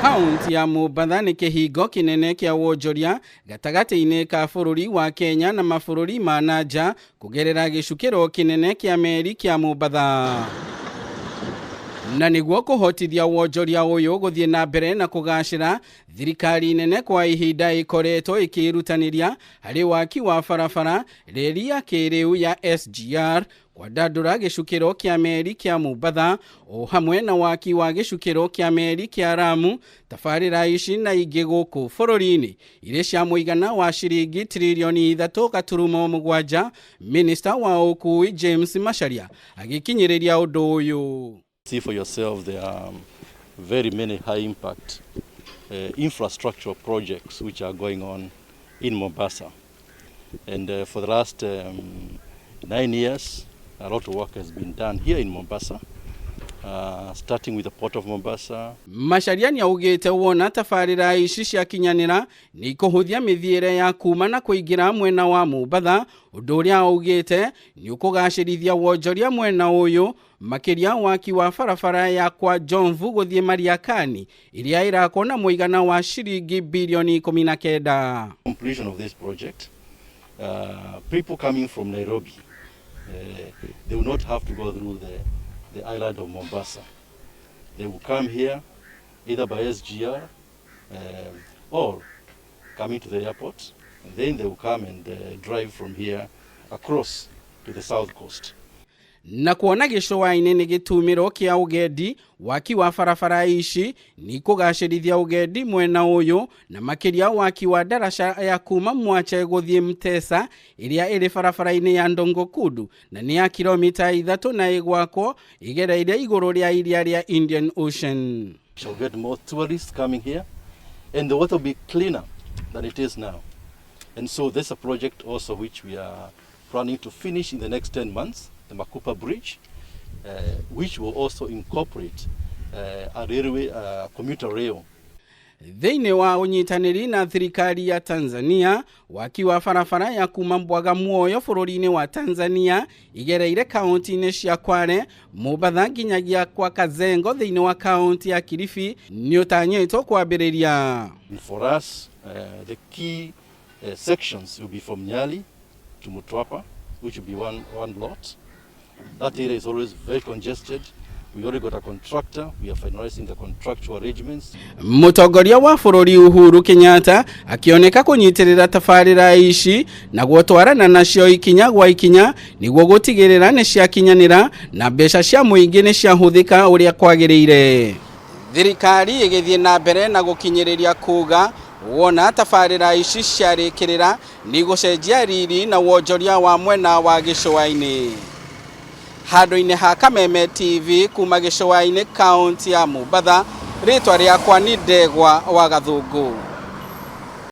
Kaunti ya Mombatha nĩ kĩhingo kĩnene kĩa wonjoria gatagatĩ-inĩ ka bũrũri wa Kenya na mabũrũri ma na nja kũgerera gĩcukĩro kĩnene kĩa meri kĩa Mombatha. Na nĩguo kũhotithia wonjoria ũyũ gũthiĩ na mbere na kũgacĩra, thirikari nene kwa ihinda ĩkoretwo ĩkĩĩrutanĩria harĩ waki wa barabara, reri ya kĩrĩu ya SGR, kwandandũra gĩcukĩro kĩa meri kĩa Mombatha o hamwe na waki wa gĩcukĩro kĩa meri kĩa Lamu. Tabarĩra ici na ingĩ gũkũ bũrũri-inĩ irĩ cia mũigana wa ciringi tiririoni 3.7. Minista wa ũkui James Macharia agĩkinyĩrĩria ũndũ ũyũ. See for yourself, there are very many high impact infrastructural projects which are going on in Mombasa. And for the last 9 years, a lot of work has been done here in Mombasa, starting with the Port of Mombasa. Macharia nĩ augĩte wona tabarĩra ici ciakinyanĩra nĩ ikũhũthia mĩthiĩre ya kuma na kũingĩra mwena wa Mombatha, ũndũ ũrĩa augĩte nĩ ũkũgacĩrithia wonjoria mwena ũyũ, makĩria waki wa barabara ya kwa Jomvu gũthiĩ Mariakani ĩrĩa ĩrakwo na mũigana wa ciringi birioni 19. Completion of this project, people coming from Nairobi, they will not have to go through the island of Mombasa. They will come here either by SGR or coming to the airport, and then they will come and drive from here across to the south coast. Na kuona gĩcũa-inĩ nĩ gĩtumĩro kĩa ũgendi, waki wa barabara ici nĩ kũgacĩrithia ũgendi mwena ũyũ, na makĩria waki wa ndaraca ya kuma Mwache gũthiĩ Mtesa ĩrĩa ĩrĩ barabara-inĩ ya Ndongo Kudu na nĩ ya kilomita 3 na ĩgwakwo ĩgereire igũrũ rĩa iria rĩa Indian Ocean. Shall get more tourists coming here, and the water will be cleaner than it is now. And so there's a project also which we are planning to finish in the next 10 months, the Makupa Bridge, which will also incorporate a railway, commuter rail. Thĩinĩ wa ũnyitanĩri na thirikari ya Tanzania, waki wa barabara ya kuma Bagamoyo bũrũri-inĩ wa Tanzania igereire kaunti-inĩ cia Kwale, Mombatha nginyagia kwa Kazengo thĩinĩ wa kaunti ya Kilifi nĩ ũtanyĩtwo kwambĩrĩria. And for us, the key sections will be from Nyali to Mtwapa, which will be one lot. That area is always very congested. We already got a contractor. We are finalizing the contractual arrangements. Mũtongoria wa bũrũri Uhuru Kenyatta akĩoneka kũnyitĩrĩra tabarĩra ici na gũtwarana nacio ikinya gwa ikinya nĩguo gũtigĩrĩra nĩ ciakinyanĩra na mbeca cia mũingĩ nĩ ciahũthĩka ũrĩa kwagĩrĩire. Thirikari ĩgĩthiĩ na mbere na gũkinyĩrĩria kuga wona tabarĩra ici ciarĩkĩrĩra nĩ gũcenjia riri na wonjoria wa mwena wa gĩcũa-inĩ. Handũ-inĩ ha Kameme TV kuma gĩcũa-inĩ, kaunti ya Mombatha, rĩtwa rĩakwa nĩ Ndegwa wa Gathũngũ.